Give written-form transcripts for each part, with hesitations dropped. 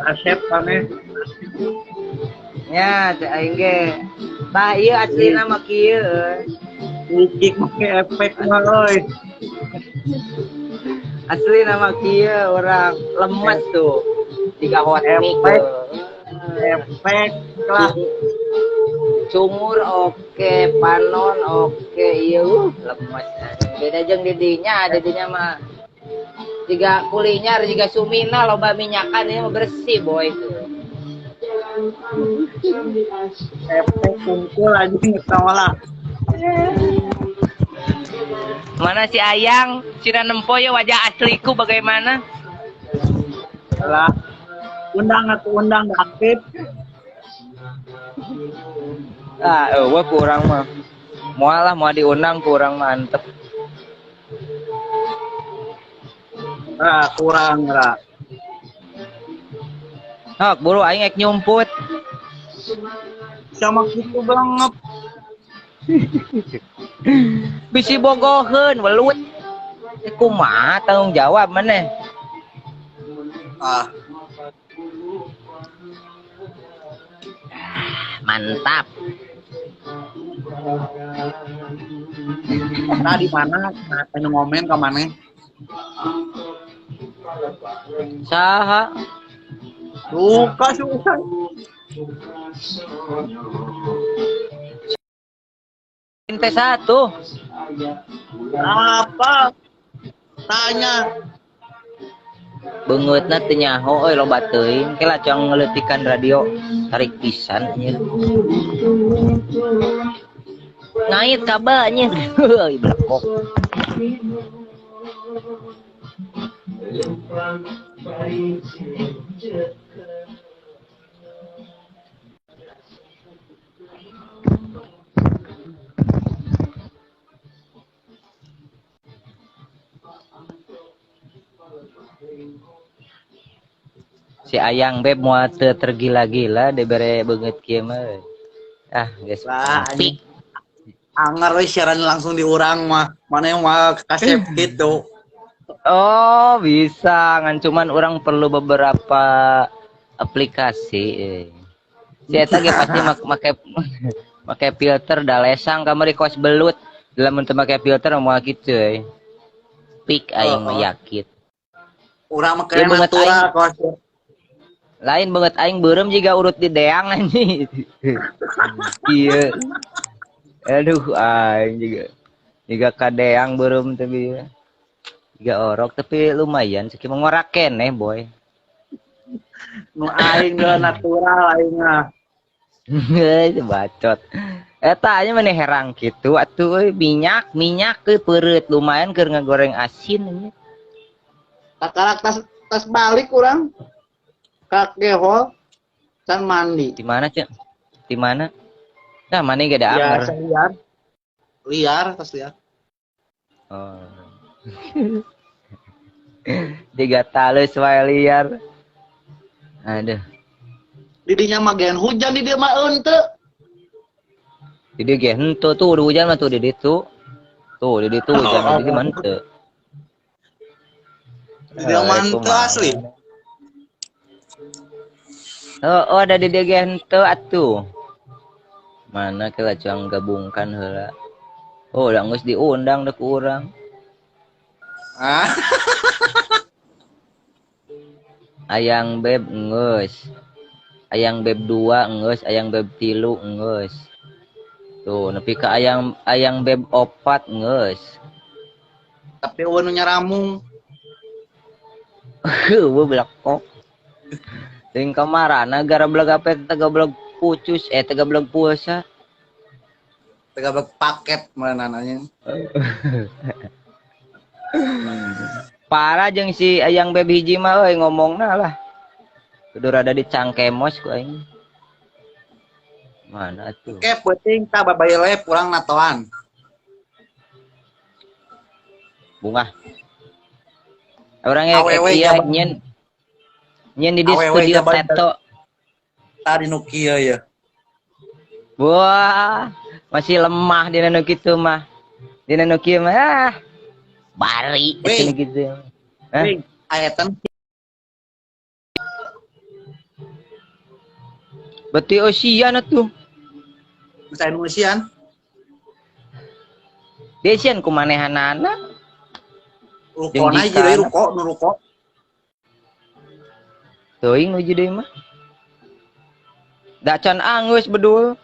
Asep maneh. Nya teh aing ge. Tah ieu aslina mah kieu euy. Iki make efek mah euy. Asli nama kieu urang lemes tuh. Tiga hot mic. Efek. Efek lah. Cungur oke, panon oke, ieu lemes. Beda jeung didinya, didinya mah jiga kulinya jiga sumina loba minyakan ini mah bersih boy itu. Efek kumpul anjing ketawa lah. Mana si Ayang? Cina nempo ya wajah asliku bagaimana? Lah. Undang atau undang aktif. Ah, eueuh kurang mah. Moal lah moal diundang kurang mantep. Ah, kurang lah. Hok, buru aing ek nyumput. Sama gitu banget. Bisi bogoheun welut. Kumaha tanggung jawab maneh? Ah. Mantap. Nah, di mana? Nah, anu ngomen ka maneh? Saha? Suka susah. Ente satu. Apa? Tanya. Beungeutna teu nyaho euy loba teuing. Ke lah cang ngeleutikan radio tarik pisan anjir. Ngait kabel anjir. Heuy blekok. Si Ayang Beb moal teu tergila-gila dibere beungeut kieu mah. Ah, geus. Lah, anjing. Anger we siaran langsung di urang mah. Mana yang mah kasep gitu. Oh, bisa. Ngan cuman orang perlu beberapa aplikasi. Si eta ge pasti make filter da lesang kamari kos belut. Dalam untuk make filter moal kitu euy. Pik aing mah yakin. Urang mah Ieu keren beungeut natural aing. kos. Lain banget aing beureum jiga urut di deang anjing. Iya. Aduh aing juga kadeang beureum teh bieu. Jiga orok tapi lumayan sakieu mah ngorak keneh boy. Nu aing geus natural aing mah. Heuh bacot. Eta nya maneh herang kitu atuh euy minyak euy peureut lumayan keur ngagoreng asin anjing. Takarak tas balik urang. Kakehol can mandi. Di mana, Cek? Di mana? Nah, mana ge da Ya, anger. liar. Liar, tas liar. Oh. Tiga talus wae liar. Aduh. Didinya mah gen hujan di dieu mah henteu. Di dieu ge henteu tuh udah hujan mah tuh di ditu. Tuh di ditu hujan di dieu mah henteu. Di dieu mah henteu asli. Oh, ada di dieu ge henteu atuh. Mana ke lah cuang gabungkan heula. Oh, udah geus diundang deh ku urang. Ah. Ayang Beb geus. Ayang Beb 2 geus, Ayang Beb 3 geus. Tuh, nepi ka Ayang Beb 4 geus. Tapi eueuh nu nyaramung. Heueuh belakok. Ting kamarana gara belag apa teh gablog pucus teh gablog pulsa. Teh gablog paket meunana nya. Parah jeung si Ayang Beb hiji mah euy ngomongna lah. Kudu rada dicangkemos ku aing. Mana tuh? Oke, penting ta babay le pulang natoan. Bunga. Orang yang Awewe iya jabat. nyen di Awewe studio jabat. Teto. Tadi nu kieu ya. Wah, masih lemah dina nu kitu mah. Dina nu kieu mah ah. Bari Wih. gitu. Hah? Wih, aya ten. Berarti eusian atuh. Geus aya nu eusian. Dieusian ku manehanana. Rukona hiji deui ruko nu ruko. Teuing nu hiji deui mah. Da can anggeus bedul.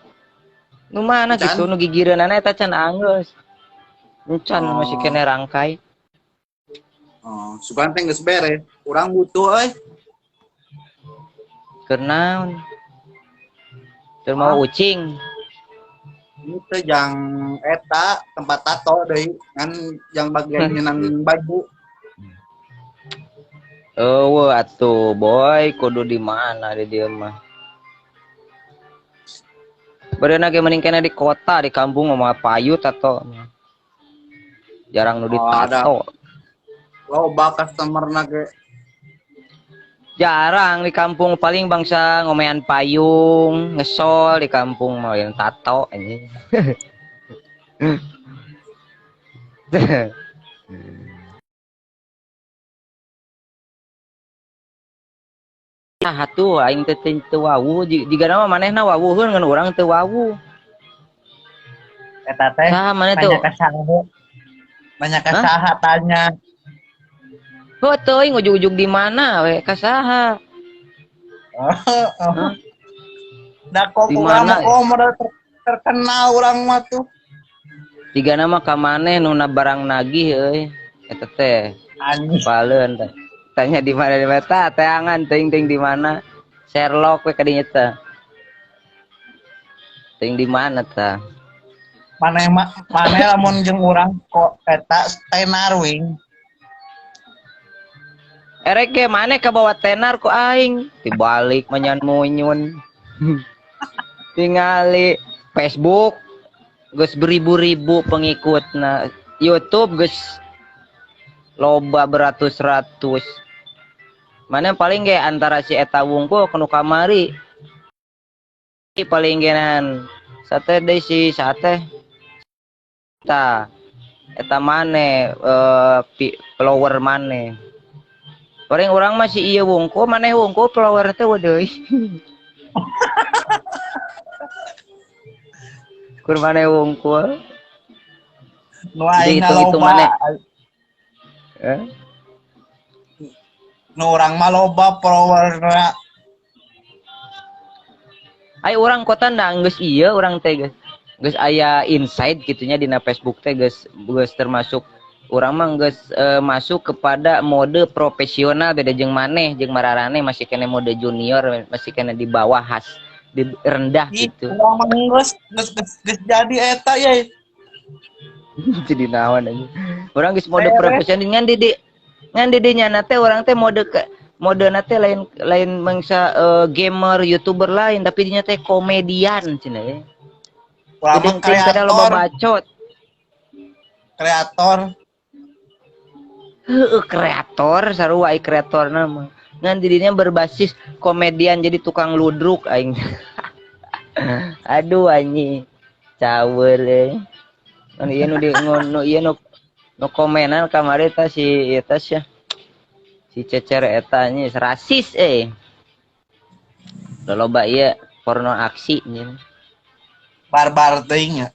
Nu mana gitu nu gigireunana eta can anggeus. Encan masih kene rangkai. Oh, sugan teh geus beres. Urang butuh euy. Keur naon? Keur mau ucing. Itu jang eta tempat tato deui ngan jang bagian nyeunang baju. Eueuh atuh boy kudu di mana di dieu mah. Bereuna ge mending kena di kota, di kampung mah payu tato. Jarang nu ditato. Loba customer na ge. Jarang di kampung paling bangsa ngomean payung, ngesol di kampung mah yang tato anjing. Nah atuh aing teh teu wawuh jigana mah manehna wawuheun ngan urang teu wawuh. Eta teh saha maneh teu? Nanya ka saha tanya. Heuh teuing ujug-ujug di mana we ka saha? Heeh. Da kok urang mah terkenal urang mah tuh. Jigana mah ka maneh nu na barang nagih euy eta teh. Anjing. Paleun teh. Tanya di mana di mana teangan teuing teuing di mana. Sherlock we kadinya teh. Teuing di mana tah? Maneh maneh lamun jeung urang kok eta tenar wing. Erek ge maneh kabawa tenar ku aing dibalik menyan munyun. Tingali Facebook geus beribu-ribu pengikutna, YouTube geus loba beratus-ratus. Mana paling ge antara si eta wungkul nu kamari. Paling genan sate deui si sate. Ta eta maneh follower maneh. Paling urang mah si ieu wungkul, maneh wungkul follower teh deui. Kur maneh wungkul. Nu aing hitung-hitung maneh. Nu urang mah loba followerna. Ai urang kota da geus ieu urang teh geus. Geus aya insight gitunya dina Facebook teh geus termasuk urang mah geus masuk kepada mode profesional beda jeung maneh jeung mararane masih kene mode junior masih kene di bawah khas di rendah gitu. Urang mah geus jadi eta ye. Jadi naon anjing. Urang geus mode profesional ngan di ngan di dinya na teh urang teh mode ke mode na teh lain mangsa gamer, YouTuber lain tapi dinya teh komedian cenah ye. Urang mah kreator. Loba bacot. Kreator. Heeh, kreator sarua ai kreatorna mah. Ngan dirinya berbasis komedian jadi tukang ludruk aing. Aduh anjing. Cawer euy. Nu ieu nu di nu ieu nu komenan kamari tah si eta sia. Si Cecer eta anjing rasis euy. Loba ieu porno aksi anjing. Barbar teuing nya.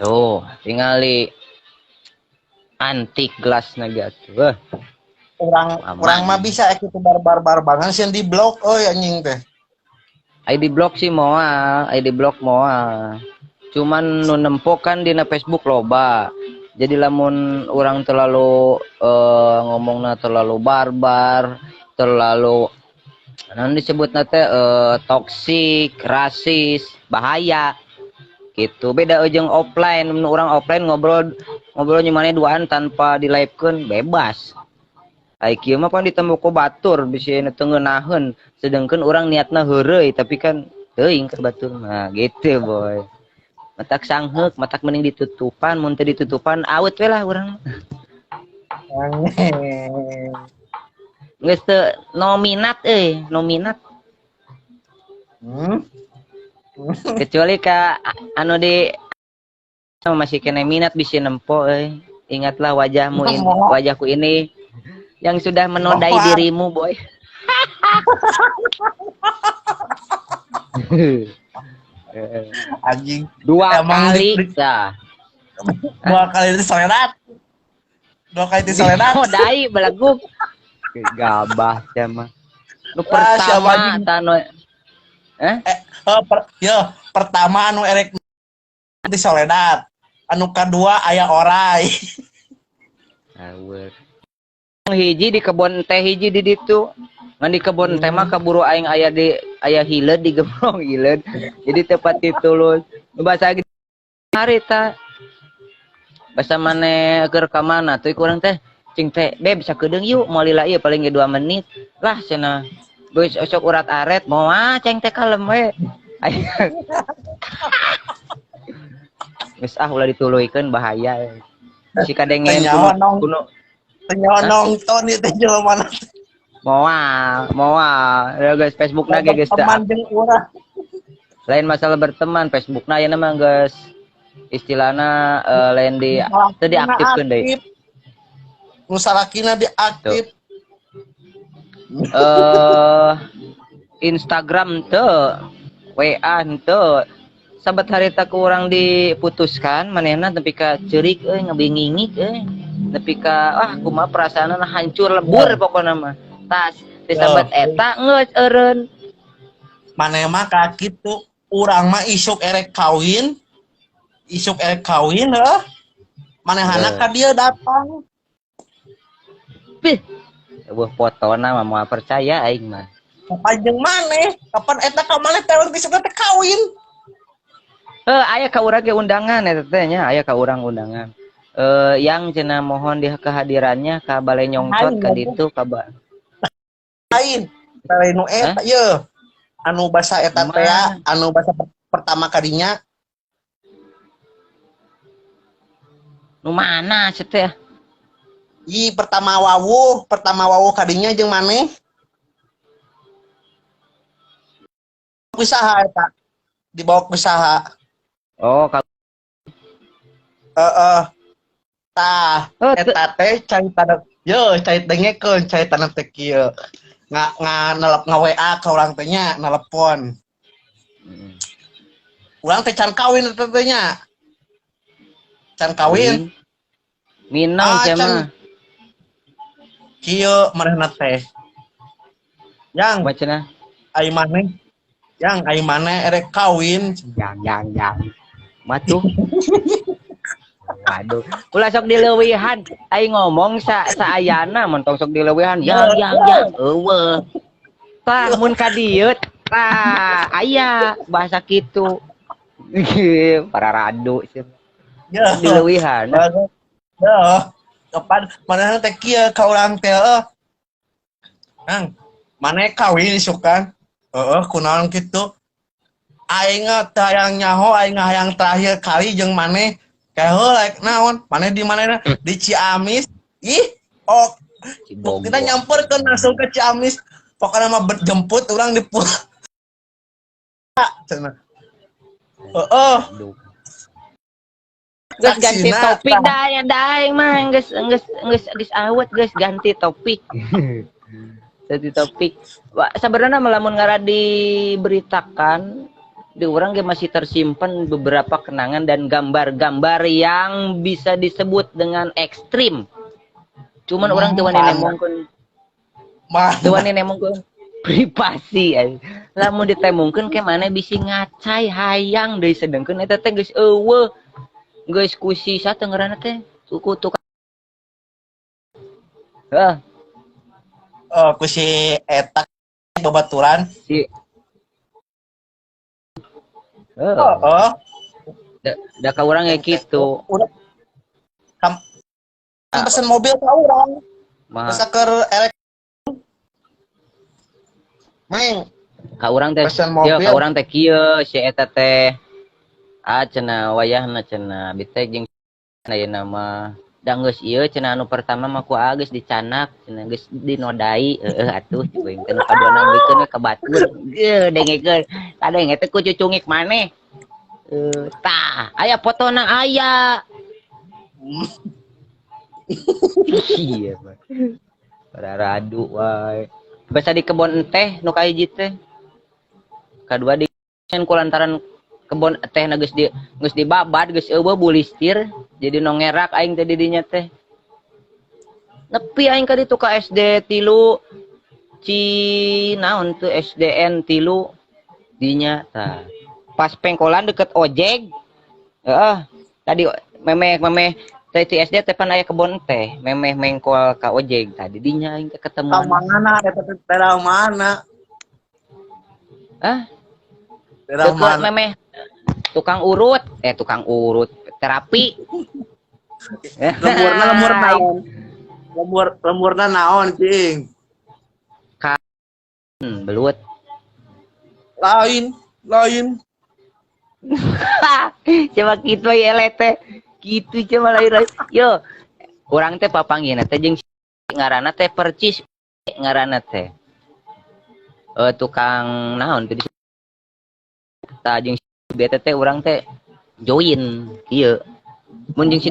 Oh, tingali antik gelas naga tuh. Urang mah bisa kitu barbar banget sieun di blok euy anjing teh. Ai di blok sih moal, ai di blok moal. Cuman nu nempo kan dina Facebook loba. Jadi lamun urang terlalu ngomongna terlalu barbar, terlalu naon disebutna teh toksik, rasis, bahaya. Gitu. Beda jeung offline, mun urang offline ngobrol nyimane duaan tanpa di-live-keun bebas. Ai kieu mah pan ditemu ku batur bisi nu teu ngeunaheun, sedengkeun urang niatna heureuy tapi kan teuing ka batur mah gitu boy. Matak sangheuk, matak mending ditutupan, mun teu ditutupan awet we lah urang. Geus teu nominat euy, nominat. Kecuali ka anu di masih kena minat bisa nempo euy. Ingatlah wajahmu ini, wajahku ini yang sudah menodai dirimu, boy. Anjing. Dua Emang kali tah. Dua kali itu soledat. Dua kali itu soledat. Oh, dai belaguk. Gabah sia mah. Nu Wah, siapa pertama anjing? Tah nu eh? Eh, oh, yo, pertama anu erek di soledat. Anu kadua aya orai. Aweur. Hiji di kebon teh, hiji di ditu. Ngan di kebon teh mah kaburu aing aya di aya hileud, di gebrong hileud. Jadi tepat ditulus. Nu bahasa harita. Basa maneh keur ka mana tuh kurang teh cing teh, "Beb, sakedeung yuk, moal lila ieu, paling ge 2 menit lah," cenah. Geus osok urat aret moal, ceng teh kalem we. Aya. Geus ah, ulah dituluykeun, bahaya. Si kadengen Teu nyaho kuno nong. Kuno. Teu nyaho nongton ieu teh jelema mana. Moal, moal. Ya guys, Facebookna ge geus teu Teman jeung urang. Lain masalah berteman, Facebookna ayeuna mah geus istilahna lain di teu diaktifkeun deui. Nu salakina diaktif. Instagram teu, WA teu. Sabat harita ku urang diputuskan, manehna nepi ka ceurik euy, ngabingingik euy. Nepi ka ah kumaha perasaanna, hancur lebur pokona mah. Tas disabat eta geus eureun. Maneh mah ka kitu, urang mah isuk erek kawin. Isuk erek kawin heuh. Manehana ka dieu datang. Bih. Eueuh fotona mah moal percaya aing mah. Kapan jeung maneh? Kapan eta ka maneh teh urang isuk teh kawin? Heuh, aya ka urang ge undangan eta teh nya, aya ka urang undangan. Yang cenah mohon di kehadirannya ka Balai Nyongcot ka ditu ka ba. Lain. Lain nu eta ye. Anu basa eta teh anu basa pertama kadinya. Nu mana cenah teh? Ih, pertama wawuh kadinya jeung maneh. Usaha eta. Dibawa ke usaha. Oh, ka Heeh. Tah, Oh, eta teh cai tanah. Yo, cai dengekeun cai tanah teh kieu. Nga nga nelep nga WA ka urang teh nya, nelepon. Urang teh can kawin eta teh nya. Can kawin. Minang Ah, sia can mah. Kieu manehna teh. Yang Bacana. Ai maneh. Yang ai maneh erek kawin. Yang yang yang. Matuh. Waduh, ulah sok dileuwihan. Aing ngomong saayana mun tong sok dileuwihan. Yang yang yang eueuh. Tah mun ka dieu tah aya bahasa kitu. Para radu sih. Ya. Dileuwihan. Ya. Kapan manehna teh kieu ka urang teh heuh. Kang, maneh kawin isukan? Heeh, kunaon kitu? Aing teh hayang nyaho, aing hayang terakhir kali jeung maneh. Kayak heula rek naon? Maneh di mana? Di Ciamis. Ih, oh. Cibogor. Kita nyamperkeun langsung ke Ciamis. Pokoknya mah berjemput urang di pulau. Cenah. Heeh. Aduh. Geus ganti Saksina, topik tah. Dah ya dah aing mah geus geus geus geus awet, geus ganti topik. Ganti topik. Wah, sebenarnya mah lamun ngara diberitakan di urang ge masih tersimpan beberapa kenangan dan gambar-gambar yang bisa disebut dengan ekstrim. Cuman urang teu wani Mana? nemongkeun. Mana? Teu wani nemongkeun privasi eh. Lamun ditemungkeun ke mana bisi ngacai hayang deui, sedengkeun eta teh geus eueuh. Geus ku si saha teh ngaranna teh? Suku tukang. Heeh. Oh, ku si eta babaturan. Si. Heeh. Oh. Da, da ka urang ya kitu. Urang pesen mobil ka urang. Mah. Masa keur erek Meng. Ka urang teh, Pesen ieu mobil. Ka urang teh kieu si eta teh. Ah, cenah wayahna cenah abi teh jeung ayeuna mah da geus ieu cenah, anu pertama mah ku geus dicanak cenah, geus dinodai, heueuh atuh cing teh, nu kaduana meukeun we ka batur. Geuh dengekeun kadenge teh ku cucungik maneh. Tah aya fotona aya. Iya, Pak. Para radu wae. Basa di kebon teh nu kahiji teh. Kadua di Kulantaran kebon teh na geus dibabat geus eueuh bulistir jadi nongerak aing teh di dinya teh. Nepi aing ka ditu ka SD 3 ci naon tuh SDN 3 dinya tah. Pas pengkolan deket ojek. Heeh, tadi memeh teh ti SD teh pan aya kebon teh, memeh mengkol ka ojek tadi dinya aing teh ketemuan. Ka mana eta teh daerah mana? Hah? Daerah deket mana? Memeh tukang urut terapi. Lemurna lemur naon? Lemurna naon cing? Belut. Lain. Coba kitu ya teh. Gitu coba lain. Yo, urang teh papanggihna teh jeung ngaranna teh percis ngaranna teh. Tukang naon teh tah jeung bete teh urang teh join kieu. Mun jeung si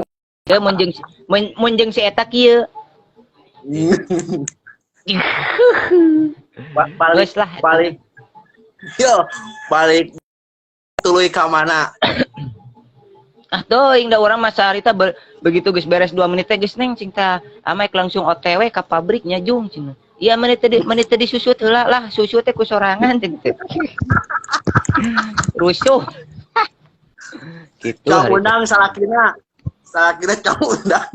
mun jeung si eta kieu. Balik lah balik. Yo, balik tuluy ka mana? Ah teuing da urang mah saharita begitu geus beres 2 menit teh geus neng cing tah amaek langsung OTW ka pabriknya jung cing. Iya menit teh disusut heula lah, susut teh ku sorangan cing teh. Rusuh. Gitu. Cau undang salakina. Salakina cau undang.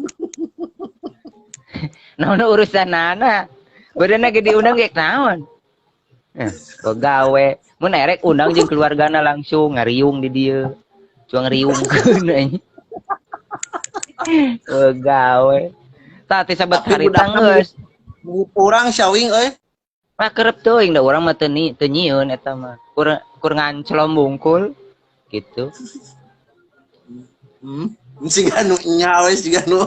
Naon urusanana? Beunana ge diundang ge naon? Gawe. Mun erek undang jeung keluargana langsung ngariung di dieu. Cuang riungkeun anjing. Gawe. Tah teh sabat harita geus. Urang syawing euy. Mah kerep teuing da urang mah teu nyieun eta mah. Kur nganclom bungkul gitu. Siga nu nya we siga nu.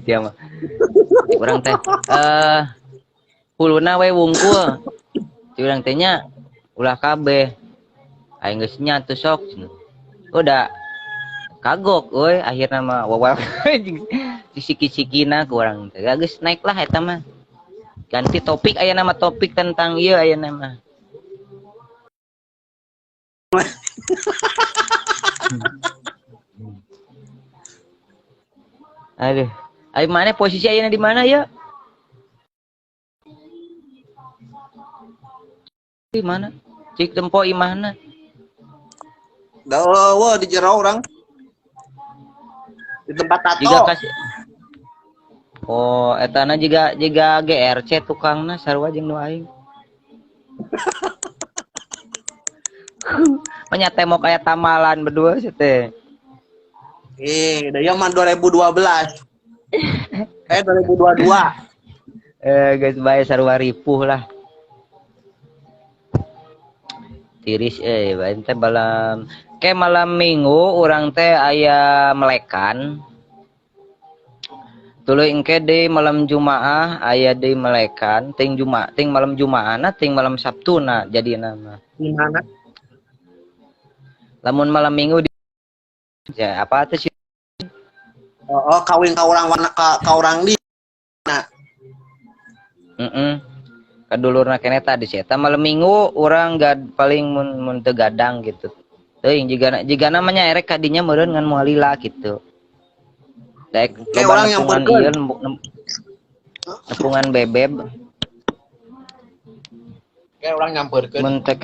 Dia mah. Urang teh huluna we wungkul. Ci urang teh nya ulah kabeh. Aing geus nya tuh sok. Udah kagok euy akhirna mah wawal siki-sikina ku urang teh. Geus naik lah eta mah. Ganti topik aya nama topik tentang ieu aya nama. Aduh, ayo mana posisi ayeuna di mana ya? Di mana? Cik tempo imahna. Da eueuh di jero urang. Di tempat tato. Jiga kasih. Oh, etana jiga GRC tukangna sarua jeung nu aing. Manya tembok aya tamalan berdua sih teh. Da ieu mah 2012. 2022. Geus bae sarua ripuh lah. Tiris bae teh malam. Ke malam Minggu urang teh aya melekan. Tuluy engke deui malam Jumaah aya deui melekan, ting Jumaah, ting malam Jumaahna, ting malam Sabtuna jadina mah. Di mana? Lamun malam Minggu di ya apa tuh sih? Oh, kawin ka urang warna ka urang di. Nah. Heeh. Kadulurna keneh tadi si eta malam Minggu urang gad paling mun teu gadang gitu. Teuing jiga namanya erek kadinya meureun ngan moal lila gitu. Daek loba orang yang nepungan ieu nepungan bebeb. Kayak orang nyamperkeun. Mun teh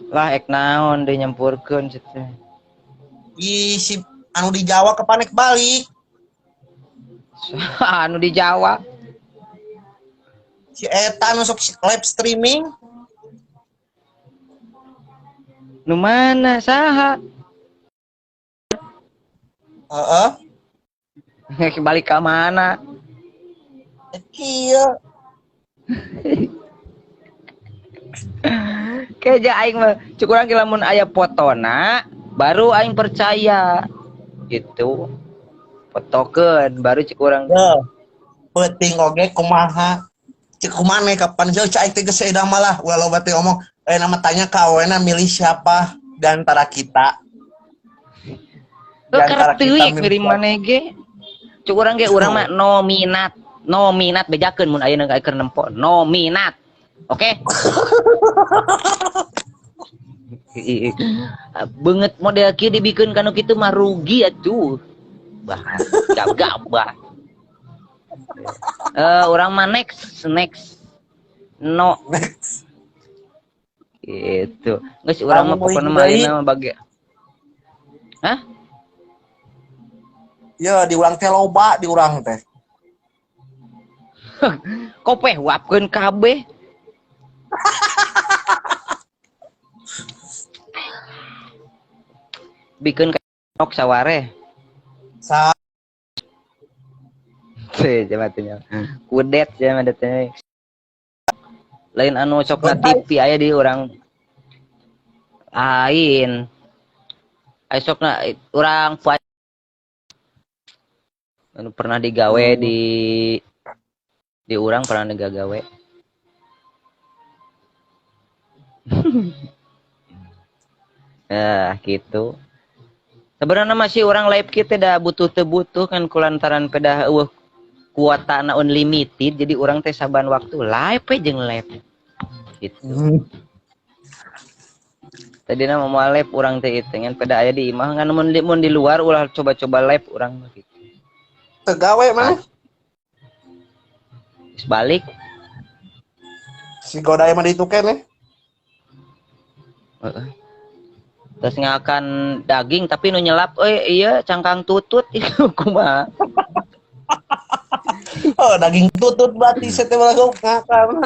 lah ek naon deui nyampurkeun situ. Ih, si anu di Jawa kepanek balik. Anu di Jawa. Si eta anu sok live streaming. Nu mana saha? Heeh. Balik ka mana? Kieu. Keja aing mah cuk urang ge lamun aya fotona baru aing percaya gitu. Fotokeun baru cek urang. Heuh. Peuting oge kumaha? Cek kumaha kapan sih cek aing teh geus edah malah ulah loba teh omong. Nama tanya ka awena milih siapa di antara kita. Di antara kita milih maneh ge. Cuk urang ge urang mah no minat. No minat bejakeun mun ayeuna keur nempo. No minat. Oke. Beungeut model kieu dibikeun kanu kitu mah rugi atuh. Bah, gabah. Urang mah next no Next. Gitu. Geus urang mah pokona mah ayeuna mah bagi. Hah? Ya, di urang teh loba di urang teh. Kopeh huapkeun kabeh. Bikeun nok saware. Sa teh coba teh. Kudet cenah teh. Lain anu sok na TV aya di urang. Lain. Aya sok na urang anu pernah digawe di urang pernah digawe. Nah, gitu. Sebenarnya masih orang live kita dah butuh teu butuh kan kulantaran pedah eueuh kuota na unlimited jadi orang teh saban waktu live we jeung live. Gitu. Tadina mah moal live urang teh ieu ngan peda aya di imah ngan mun di luar ulah coba-coba live urang mah gitu. Teu gawe mah. Geus balik. Si Godai mah ditu keneh. Heeh. Terus ngakan daging tapi nu nyelap euy ieu cangkang tutut itu kumaha. Oh, daging tutut berarti saya teh ngakan.